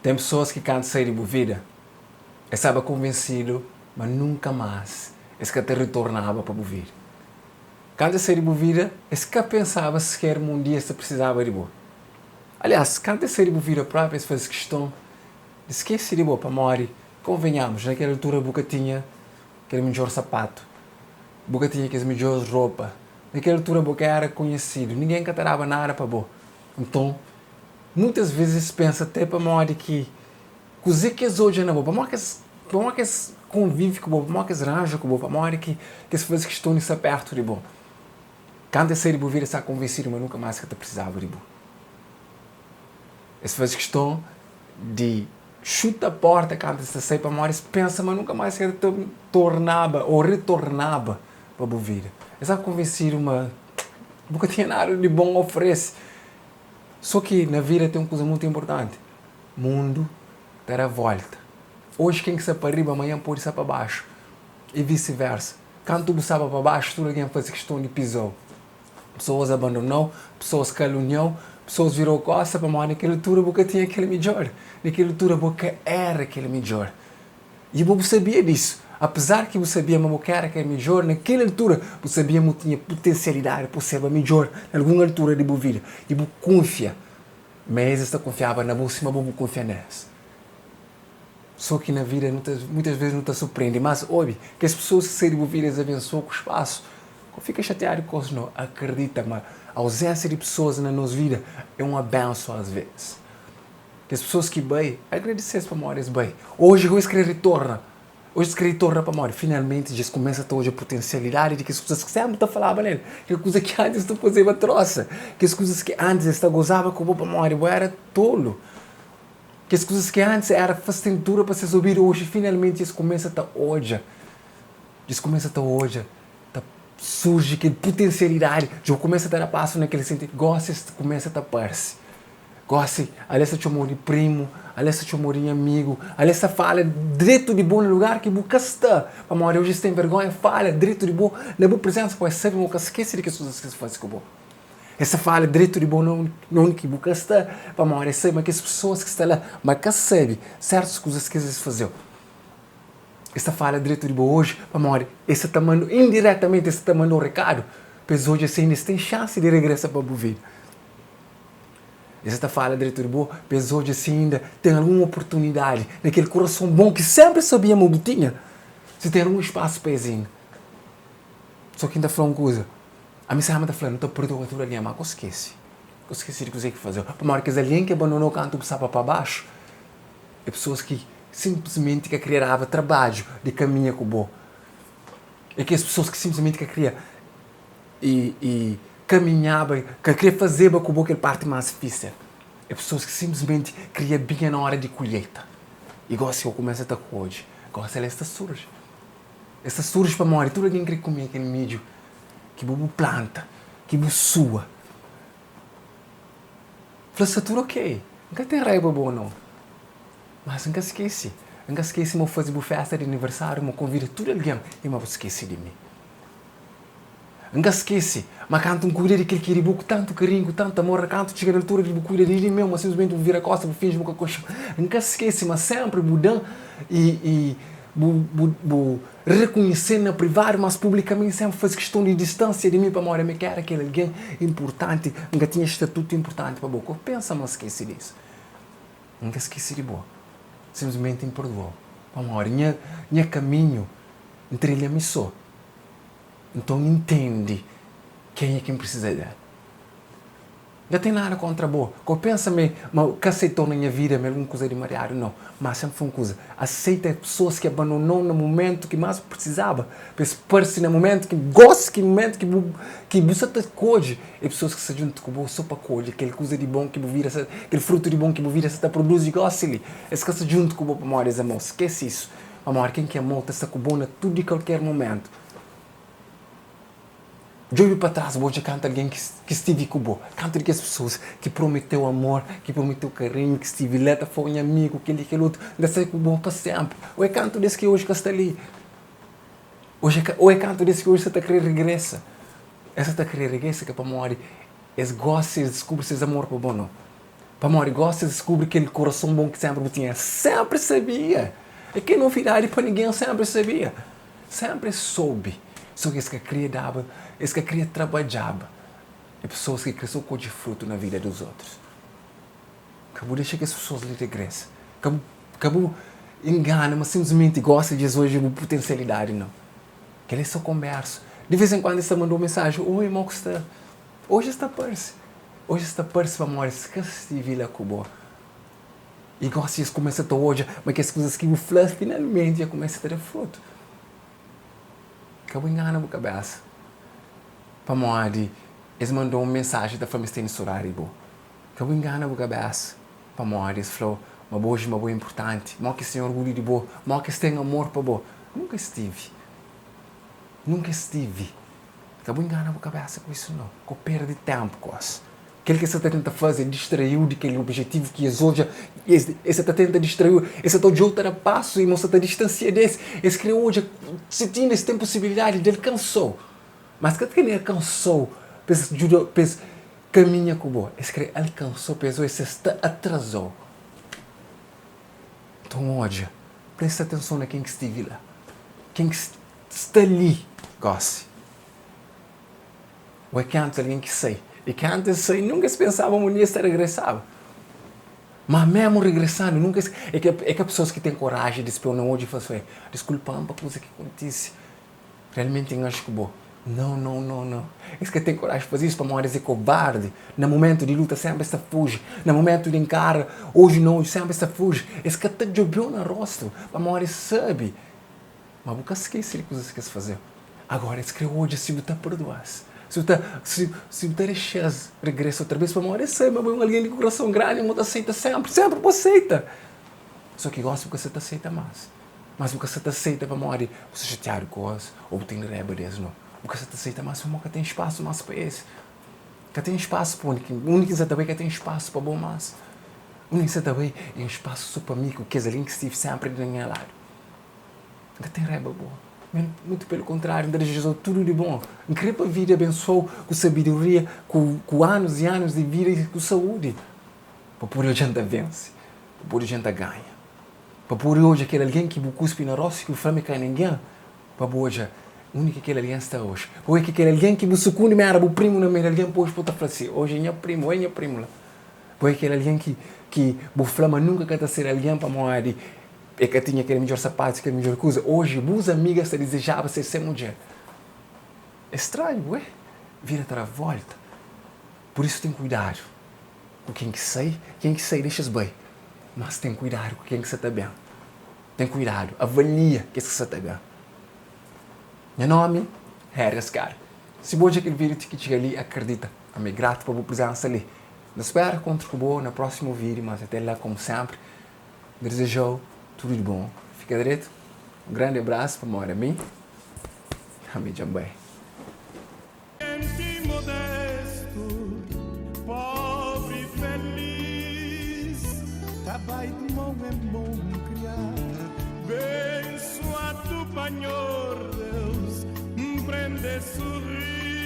Ten pesoas ki kantu sai di bu vida, es staba konvensidu ma nunka más es ka ta ritornaba pa bu vida. Kantu es sai di bu vida, es ka pensaba siker ma un dia es ta prisizaba di bo. Aliás, kantu es sai di bu vida própi, es faze kiston di skese di bo pamodi, konvenhamos, na kel altura bu ka tinha kel midjór sapatu, bu ka tinha kes midjór ropa, na kel altura bo ka éra konhesidu, ningen ka ta daba nada pa bo. Nton, muitas vezes es pensa até pamodi ki kuzê ki es odja na bo, pamodi ki es, pamodi ki es konvive ku bo, pamodi ki es ranja ku bo, pamodi ki es faze kiston di sta pertu di bo. Kantu es sai di bu vida, es sta konvensidu ma nunka más es ka ta prisizaba di bo. Es faze kiston di xuta porta kantu es ta sai pamodi es pensa ma nunka más es ka ta tornaba ô retornaba pa bu vida. Es sta konvensidu ma bu ka tinha nada di bon oferese. Sô ki na vida ten un kuza mutu inportanti, mundu ta da vólta. Oji ken ki sta pa riba, manhan pode sta pa baxu i visi-vérsa. Kantu bu staba pa baxu, tudu algen faze kiston di piza-u. Pesoas abandona-u, pesoas kaluniau, pesoas vira-u kósta pamodi na kel altura bu ka tinha kel midjór. Na kel altura bo ka éra kel midjór. I bo bu sabia disu. Apezar ki bu sabia ma bu ka éra kel midjór, na kel altura bu sabia ma bu tinha putensialidadi pa bu sérba midjór na algun altura di bu vida. I bu kunfia ma es, es ta kunfiaba na bo sima bo bu kunfia na es. Sô ki na vida nu ta, muitas vezes nu ta surprende. Mas obi, kes pesoas ki sai di bu vida es abensoa ku spasu. Ka fika xatiadu ku kos no. Akredita ma auzénsia di pesoas na nos vida é un abensu ás vezes. Kes pesoas ki bai, agradise-s pamodi es bai. Oji gó es krê ritorna. Oji es krê ritorna pamodi finalmenti dja es kumesa ta odja putensialidadi di kes kuzas ki sénpri ta falaba nel, kes kuza ki antis es ta fazeba trósa, kes kuzas ki antis es ta gozaba ku bo pamodi bo éra tolu, kes kuzas ki antis éra fastentura pa ses obidu, oji finalmenti es kumesa ta odja, dja es kumesa ta odja, ta surji kel putensialidadi, dja bu kumesa ta da pasu na kel sentidu, gósi es kumesa ta parse. Gósi, ale es ta txoma-u di primu, ale es ta txoma-u di nha amigu, ale es ta fala dretu di bo na lugar ki bu ka sta, pamodi oji es ten vergónha fala dretu di bo na bu prezénsa, pamodi es sabe ma bu ka skese di kes kuzas ki es faze ku bo. Es ta fala dretu di bo na undi ki bu ka sta, pamodi es sabe ma kes pesoas ki sta la ma ka sabe sértus kuzas ki es faze-u. Es ta fala dretu di bo oji, pamodi es sta ta manda-u, indiretamenti es sta ta manda-u rekadu pa es odja si inda es ten xansi di regresa pa bu vida. Es sa ta fala dretu di bo pa es odja si inda ten algun oportunidadi na kel kurason bon ki senpri sabia ma bu tinha, si ten algun spasu pa es inda. So ki N ta fla un kuza, ami sama ta fla, N ta perdoa tudu algen, ma ka bu skese, ka bu skese di kuzê ki faze-u. Pamodi kes algen ki abandona-u kantu bu staba pa baxu é pesoas ki sinplismenti ka kria daba trabadju di kaminha ku bo. É kes pesoas ki sinplismenti ka kria i i kaminhaba, ka kria fazeba ku bo kel parti más difísil. É pesoas ki sinplismenti kria binha na óra di kolheita. I gósi bo kumesa ta kodje, gósi el es ta surji. Es ta surji pamodi tudu algen kre kume kel midju ki bo bu planta, ki bu sua. Fla, sta tudu ok, N ka ten raiba bo nau. Mas N ka skese. N ka skese ma bu faze bu festa di aniversáriu, ma bu konvida tudu algen i ma bu skese di mi. N ka skese ma kantu N kuida di kel ki di bo ku tantu karinhu, ku tantu amor, na kantu txiga na altura di bu kuida di li meu, ma sinplismenti bu vira kosta, bu finji bu ka konxe-m. N ka skese ma senpri bu da-m i i bu bu bu rekonhese-m na privadu, mas publikamenti senpri faze kiston di distansia di mi pamodi ami ka era kel algen inpurtanti, N ka tinha statutu inpurtanti pa bo. Ka bu pensa ma N skese disu. N ka skese di bo. Sinplismenti N purdua-u pamodi nha nha kaminhu N trilha mi so. Nton N ntende kenha ki N prisiza di el. N ka ten nada kóntra bo. Ka bu pensa ma ma ka aseita-u na nha vida ma é algun kuza di mariadu. Nau. Má sénpri fla un kuza, aseita pesoas ki abandona-u na momentu ki más bu prisizaba, pa es parse na momentu ki gósi ki momentu ki bu ki bu sa ta kodje. É pesoas ki sta djuntu ku bo sô pa kodje kel kuza di bon ki bu vida sa kel frutu di bon ki bu vida sa ta produzi gósi li. Es ka sta djuntu ku bo pamodi es ama-u. Skese isu. Pamodi ken ki ama-u ta sta ku bo na tudu i kalker momentu. Djobe pa tras bu odja kantu algen ki stivi ku bo, kantu di kes pesoas ki prometeu amor, ki prometeu karinhu, ki stivi la ta fla-u nha amigu, kel-li, kel otu, N ta sta ku bo pa senpri. Ô é kantu des ki oji ka sta li? Oji é ô é kantu des ki oji sa ta krê regresa? Es sa ta krê regresa ka pamodi es gosta, es diskubri ses amor pa bo? Nau. Pamodi gosi es diskubri kel kurason bon ki sénpri bu tinha. Sénpri sabia! É ka novidadi pa ningen, sénpri sabia. Sénpri es sobe. Sô ki es ka kria daba, es ka kria trabadjaba. É pesoas ki kre sô kodje frutu na vida di otus. Ka bu dexa kes pesoas li regresa. Ka bu ka bu ingana ma sinplismenti gosta di es oji bu putensialidadi nau. Kel-li é sô konbersu. Di vês en kuandu es ta manda-u mensaji, Oi, mo ku sta? Oji es ta parse. Oji es ta parse pamodi es ka stivi la ku bo. I gosi es kumesa ta odja ma kes kuzas ki bu fla finalmenti dja kumesa ta da frutu. Ka bu ingana bu kabésa pamodi es manda-u un mensaji ta fla ma es tene sodadi di bo. Ka bu ingana bu kabésa pamodi es fla-u ma bo oji ma bo é inpurtanti, mó ki es ten orgulhu di bo, mó ki es ten amor pa bo. Nunka es tivi. Nunka es tivi. Ka bu ingana bu kabésa ku isu nau. Ka bu perde ténpu ku es. Kel ki es sa ta tenta faze é distrai-u di kel obijetivu ki es odja. Es sa ta tenta distrai-u, es sa ta odja-u ta da pasu i ma bu sa ta distansia di es. Es krê odja si ti inda es ten posibilidadi di alkansa-u. Mas ka ta krê alkansa-u pa es djuda-u, pa es kaminha ku bo. Es krê alkansa-u pa es odja si es sta atraza-u. Nton odja, presta atenson na ken ki stivi la, ken ki sta li gósi. Ô é ki antis algen ki sai. I ki antis es sai, nunka es pensaba ma un dia es ta regresaba. Má mésmu regresandu, nunka es. É ki é ka pesoas ki ten koraji di spia-u na odju i fla si, Diskulpa-m pa kuza ki kontise. Realmenti N aji ku bo. Nau, nau, nau, nau. Es ka ten koraji di faze isu pamodi es é kobardi. Na momentu di luta sénpri es ta fuji. Na momentu di nkara odju na odju sénpri es ta fuji. Es ka ta djobe-u na róstu pamodi es sabe Ma bu ka skese di kuzas ki es faze-u. Agora es kre odja si bu ta purdua-s, si bu ta, si, si bu ta dexa-s regresa otra bes, pamodi es sabe ma bo é un algen di kurason grandi, ma bu ta seita sénpri, sénpri bu seita. Sô ki gósi bu ka sa ta seita más. Mas bu ka sa ta seita pamodi bu sta xatiadu ku es ô bu ten raiba di es, nau. Bu ka sa ta seita más pamodi ka ten spasu más pa es. Ka ten spasu pa undi ki, undi ki N sa ta bai ka ten spasu pa bo más. Undi ki N sa ta bai é un spasu sô pa mi ku kes algen ki stive sénpri di nha ladu. N ka ten raiba bo. Mutu pelu kontráriu, N ta deseja-u tudu di bon. N krê pa vida abensua-u ku sabedoria, ku anus i anus di vida i ku saúdi, pa pode odja N ta vense, pa pode odja N ta ganha, pa pode odja kel algen ki bu kuspi na róstu ki bu fla ma é ka ningen, pa bu odja undi ki kel algen sta oji, pa odja ki kel algen ki bu sukundi ma éra bu primu na meiu di algen, pa oji bu ta fla si, oji é nha primu, oi nha primu la. Pa odja kel algen ki bu fla ma nunka ka ta ser algen pamodi E ka tinha kel midjor sapatus, kel midjor kuza. Oji, bus amigas ta dizejaba ser se mudjer. É stranhu, bué? Vida ta da volta. Pur isu, ten kuidadu ku ken ki sai. Ken ki sai, dexa-s bai. Mas ten kuidadu ku ken ki sa ta ben. Ten kuidadu, avalia kes ki sa ta ben. Nha nomi é Harry Ascari. Si bu odja kel vídiu ti ki txiga li, akredita, ami é gratu pa bu prizensa li. N ta spera kontra ku bo na prósimu vídiu, mas até la, komu senpri, N deseja-u tudu di bon. Fika dretu. Un grandi abrasu pamodi ami, ami dja N bai. Genti modestu, pobri feliz, ta bai di mon en mon kriá. Bensuadu pa Nhor Deus, N prende surri.